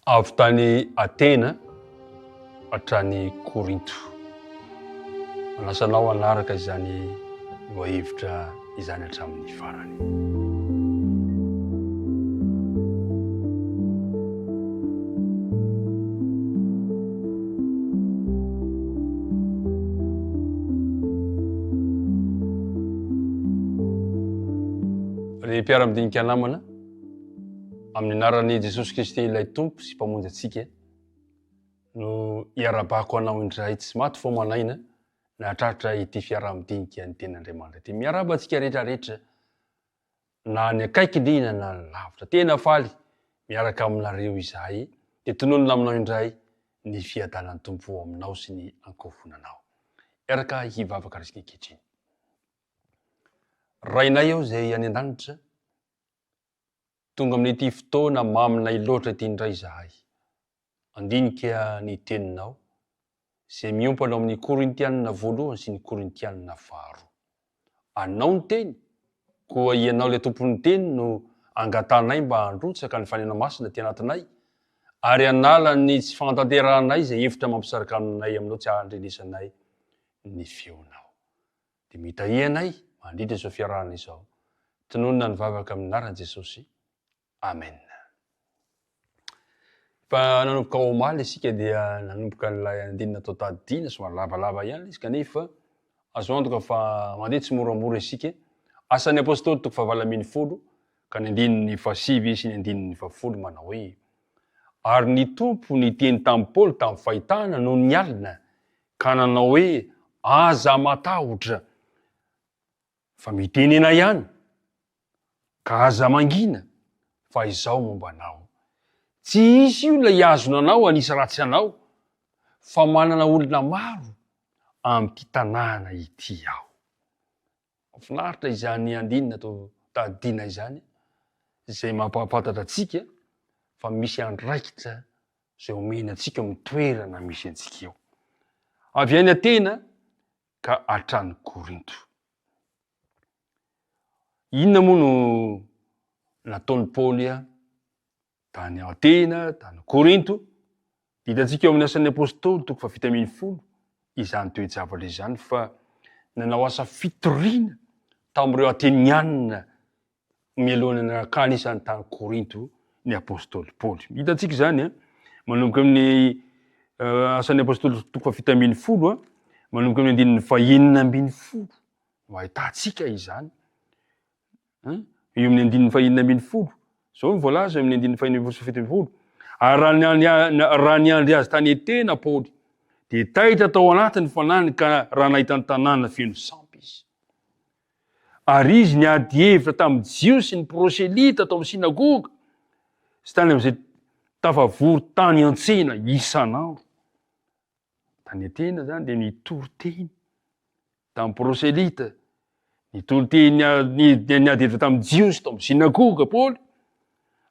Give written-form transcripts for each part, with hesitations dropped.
Avy tany Atena hatrany Korinto. Manasa anao hanaraka izany lohahevitra izany hatramin'ny farany. Ry mpiara-midinika namana, amin'ny anaran'i Jesosy Kristy ilay Tompo sy Mpamonjy antsika no iarabako anao indray tsy maty vao manaina nahatratra ity fiaraha-midinika ny tenin'Andriamanitra ity. Miarahaba antsika rehetra rehetra na ny akaiky indrindra na ny lavitra. Tena faly miaraka aminareo izahay dia tononina aminao indray ny fiadanan'ny Tompo ao aminao sy ny ankohonanao. Hiaraka hivavaka isika ankehitriny. Rainay ao izay any an-danitra, tonga amin'ity fotoana maminay loatra ity indray izahay. Handinika ny Teninao, izay miompana ao amin'ny Korintianina voalohany sy ny Korintianina faharoa. Anao ny Teny, koa Ianao ilay Tompon'ny Teny no angatahanay mba handrotsaka ny Fanena Masina aty anatinay, ary hanala ny tsy fahatanterahanay izay hevitra mampisaraka anay Aminao tsy hahandrenesanay ny feonao. Dia mitahia anay mandritra izao fiarahana izao. Tononina ny vavaka amin'ny anaran'i Jesosy. Amen. Efa nanomboka omaly isika dia nanomboka an'ilay andininy natao tadidiana, somary lavalava ihany ilay izy kanefa azo antoka fa mandeha tsimoramora isika. Asan'ny Apostoly toko fahavalo 18 ka ny andininy fahasivy sy ny andininy fahafolo manao hoe Ary ny Tompo niteny tamin'i Paoly tamin'ny fahitana nony ny alina ka nanao hoe aza matahotra Fa mitenena ihany, ka aza mangina, fa izaho momba anao. Tsy hisy olona hihazona anao hanisy ratsy anao, fa manana olona maro amin'ity tanàna ity aho. Mahafinaritra izany andininy natao tadidiana izany, izay mampahafantatra antsika fa misy andraikitra izay omena antsika eo amin'ny toerana misy antsika eo. Avy any Atena ka hatrany Korinto. Inona moa no nataon'i Paoly tany Atena, tany Korinto? Hitantsika eo amin'ny Asan'ny Apostoly toko fahafito 17 izany toe-javatra izany fa nanao asa fitoriana tamin'ireo Atenianina mialohan'ny nanakany isany tany Korinto ny apostoly Paoly. Hitantsika izany manomboka amin'ny Asan'ny Apostoly toko fahafito 17, manomboka amin'ny andininy fahenina 16 no ahitantsika izany. Eo amin'ny andininy fahenina 16, izao no voalaza eo amin'ny andininy fahenina 16 sy 17. Ary raha niandry azy tany Atena Paoly, dia taitra tao anatin'ny fanahiny ka raha nahita ny tanàna feno sampy izy. Ary izy niady hevitra tamin'ny Jiosy sy ny proselyta tao amin'ny synagoga sy tany amin'izay tafavory tany an-tsena isan'andro. Tany Atena izany dia nitory teny tamin'ny proselyta, nitory teny niady hevitra tamin'ny Jiosy tao amin'ny synagoga Paoly,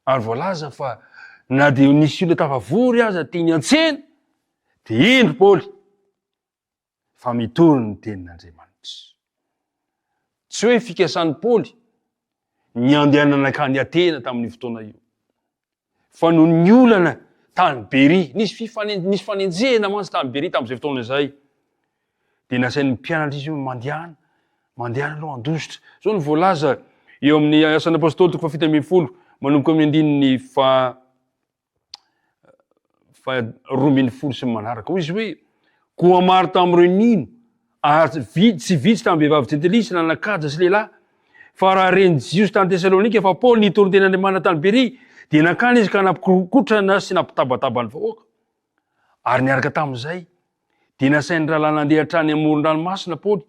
ary voalaza fa na dia nisy olona tafavory aza teny an-tsena, dia indro Paoly fa mitory ny tenin'Andriamanitra. Tsy hoe fikasan'i Paoly ny handehanana nankany Atena tamin'io fotoana io, fa noho ny olana tany Beria, nisy fifane- nisy fanenjehana mantsy tany Beria tamin'izay fotoana izay, dia nasain'ny mpianatra izy hoe mandehana, mandehana aloha handositra. Izao no voalaza eo amin'ny Asan'ny Apostoly toko fahafito 17, manomboka amin'ny andininy faha fa 12 sy ny manaraka. Hoy izy hoe, Koa maro tamin'ireo nino, ary tsy vitsy tamin'ny vehivavy jentilisa nanan-kaja sy lehilahy. Fa raha ren'ny Jiosy tany Tesalonika fa Paoly nitory ny tenin'Andriamanitra tany Beria, dia nankany izy ka nampikotrokotrana sy nampitabataba ny vahoaka. Ary niaraka tamin'izay, dia nasain'ny rahalahy nandeha hatrany amoron-dranomasina Paoly,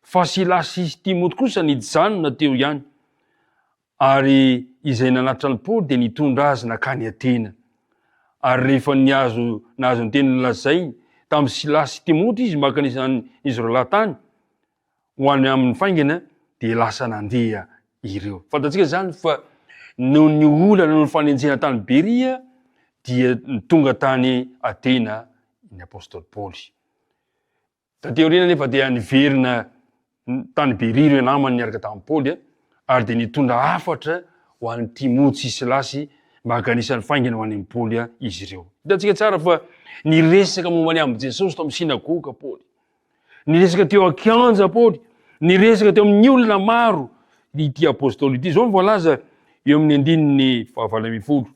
fa Silasy sy Timoty kosa nijanona teo ihany. Ary izay nanatitra an'i Paoly dia nitondra azy nankany Atena. Ary rehefa nihazo nahazo ny teny nolazainy tamin'i Silasy sy Timoty izy mba hankanisan'izy roalahy tany ho any aminy faingana, dia lasa nandeha ireo. Fantatsika izany fa noho ny olana noho ny fanenjehana tany Beria dia tonga tany Atena ny apostoly Paoly. Taty aoriana anefa dia niverina tany Beria ireo namany niaraka tamin'i Paoly ary dia nitondra hafatra ho an'i Timoty sy Silasy mba hankanesany faingana ho any amin'i Paoly izy ireo. Hitantsika tsara fa niresaka momba ny amin'i Jesosy tao amin'ny synagoga Paoly. Niresaka teo an-kianja Paoly, niresaka teo amin'ny olona maro ity apostoly ity. Izao no voalaza eo amin'ny andininy fahavalo ambin'ny folo.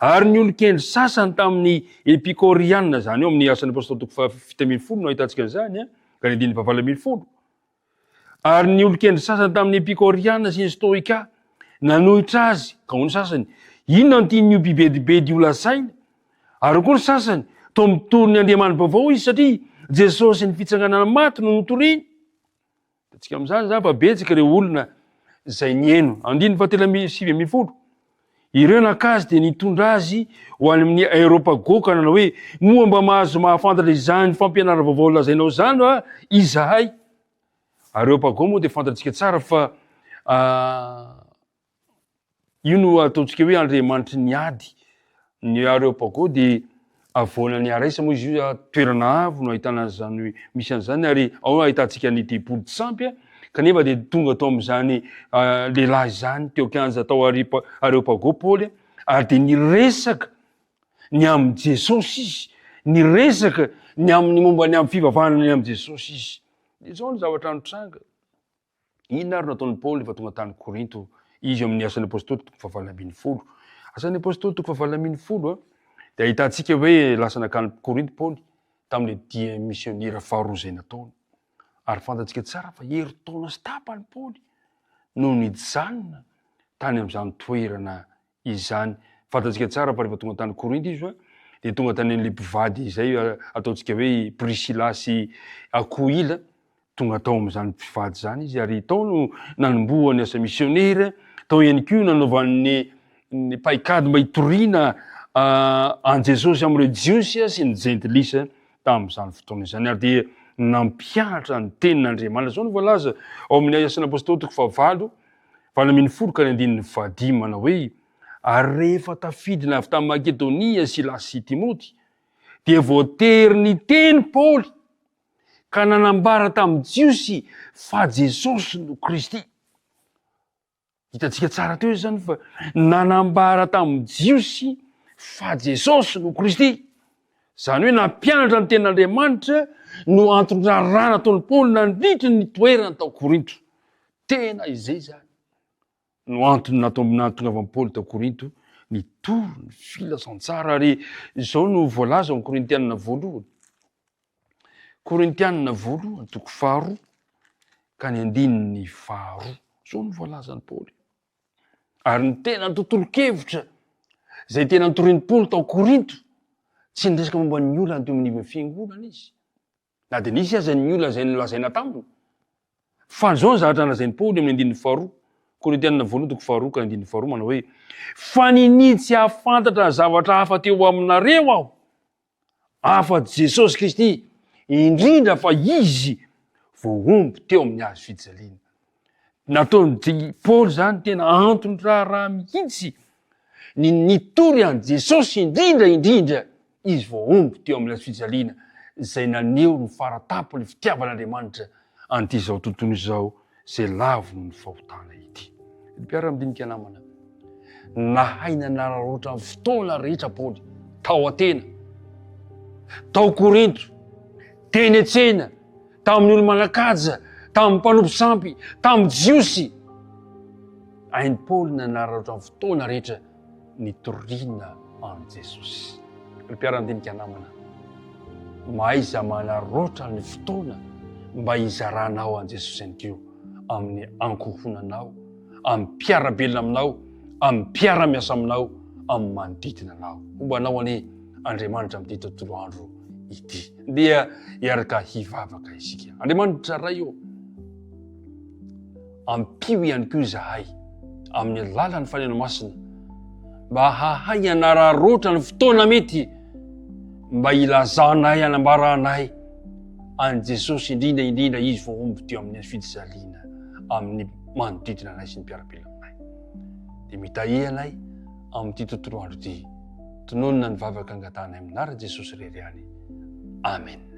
Ary ny olon-kendry sasany tamin'ny Epikoriana, izany eo amin'ny Asan'ny Apostoly toko fahafito ambin'ny folo no ahitantsika an'izany, ka ny andininy fahavalo ambin'ny folo. Ary ny olon-kendry sasany tamin'ny Epikoriana sy ny Stoika nanohitra azy, ka hoy ny sasany, Inona no tian'io mpibedibedy io lazaina? Ary hoy koa ny sasany, Toa mitory ny Andriamani-baovao izy, satria Jesosy ny fitsanganana maty no notoriny. Hitantsika amin'izany izany fa betsaka ireo olona izay nihaino. Andininy fahatelo amby 19. Ireo naka azy dia nitondra azy ho any amin'ny Aeropago ka nanao hoe, Moa mba mahazo mahafantatra izany fampianarana vaovao lazainao izany va izahay? Areopago moa dia fantatsika tsara fa Io no ataontsika hoe andriamanitry ny ady. Ny Areopago dia havoanan'i Arès moa izy io, toerana avo no ahitana an'izany misy an'izany ary ao no ahitantsika ny tempoly tsy sampy, kanefa dia tonga tao amin'izany lehilahy izany teo an-kianja tao Areopago Paoly ary dia niresaka ny amin'i Jesosy izy, niresaka ny amin'ny momba ny amin'ny fivavahana ny amin'i Jesosy izy. Dia izao ny zavatra nitranga. Inona ary no nataon'i Paoly rehefa tonga tany Korinto izy eo amin'ny Asan'ny Apostoly toko fahavalo ambin'ny folo? Asan'ny Apostoly toko fahavalo ambin'ny folo dia ahitantsika hoe lasa nankany Korinto Paoly tamin'ilay dia misionera faharoa izay nataony. Ary fantatsika tsara fa herintaona sy tapany Paoly no nijanona tany amin'izany toerana izany. Fantatsika tsara fa rehefa tonga tany Korinto izy dia tonga tany amin'ilay mpivady izay ataontsika hoe Priscilla sy Akoila, tonga tao amin'izany mpivady izany izy ary tao no nanombohany asa misionera, tao ihany koa nanaovany ny paikady mba hitoriana an'i Jesosy amin'ireo Jiosy sy ny Jentilisa tamin'izany fotoana izany ary dia nampianatra ny tenin'Andriamanitra. Izao no voalaza ao amin'ny Asan'ny Apostoly toko fahavalo 18 ka ny andininy fahadimy manao hoe, Ary rehefa tafidina avy tamin'i Makedonia Silasy sy Timoty, dia voatery niteny Paoly ka nanambara tamin'ny Jiosy fa Jesosy no Kristy. Hitantsika tsara teo izany fa nanambara tamin'ny Jiosy fa Jesosy no Kristy. Izany hoe nampianatra ny tenin'Andriamanitra no anton-draharaha nataon'i Paoly nandritry ny toerany tao Korinto. Tena izay izany no antony nahatongavan'i Paoly tao Korinto nitory ny filazantsara ary izao no voalaza ao amin'ny Korintianina voalohany. Korintianina voalohany toko faharoa ka ny andininy faharoa. Izao no voalazan'i Paoly. Ary ny tena tontolon-kevitra izay tena notorin'i Paoly tao Korinto, tsy niresaka momba ny olana teo amin'ny anivon'ny fiangonana izy. Na dia nisy aza ny olona izay nolazaina taminy. Fa izao ny zavatra nolazain'i Paoly amin'ny andininy faharoa, Korintianina voalohany toko faharoa ka andininy faharoa manao hoe, Fa ninia tsy hahafantatra ny zavatra hafa teo aminareo aho, afa-tsy Jesosy Kristy, indrindra fa Izy voahombo teo amin'ny hazo fijaliana. Nataon'i Paoly izany tena anton-draharaha mihitsy ny nitory an'i Jesosy indrindra indrindra izy voahombo teo amin'ny hazo fijaliana izay naneho ny fara-tampon'ny fitiavan'Andriamanitra an'ity izao tontolo izao izay lavo noho ny fahotana ity. Ry mpiara-midinika namana, nahay nanararaotra ny fotoana rehetra Paoly tao Atena, tao Korinto, teny an-tsena, tamin'ny olo-manan-kaja, tamin'ny mpanompo sampy, tamin'ny Jiosy. Hain'i Paoly nanararaotra ny fotoana rehetra nitoriana an'i Jesosy. Ry mpiara-midinika namana, mahaiza manararaotra ny fotoana mba hizaranao an'i Jesosy ihany koa amin'ny ankohonanao, amin'ny mpiara-belona aminao, amin'ny mpiara-miasa aminao, amin'ny manodidina anao. Homba anao anie Andriamanitra amin'ity tontolo andro ity. Dia hiaraka hivavaka isika. Andriamanitra Ray ô, ampio ihany koa izahay amin'ny alalan'ny Fanahy Masina mba hahay hanararaotra ny fotoana mety mba hilazanay hanambaranay an'i Jesosy indrindra indrindra izy voahombo teo amin'ny fijaliana amin'ny manodidina anay sy ny mpiara-belona aminay. Dia mitahia anay amin'ity tontolo andro ity. Tononina ny vavaka angatahanay amin'ny anaran'i Jesosy irery ihany. Amen.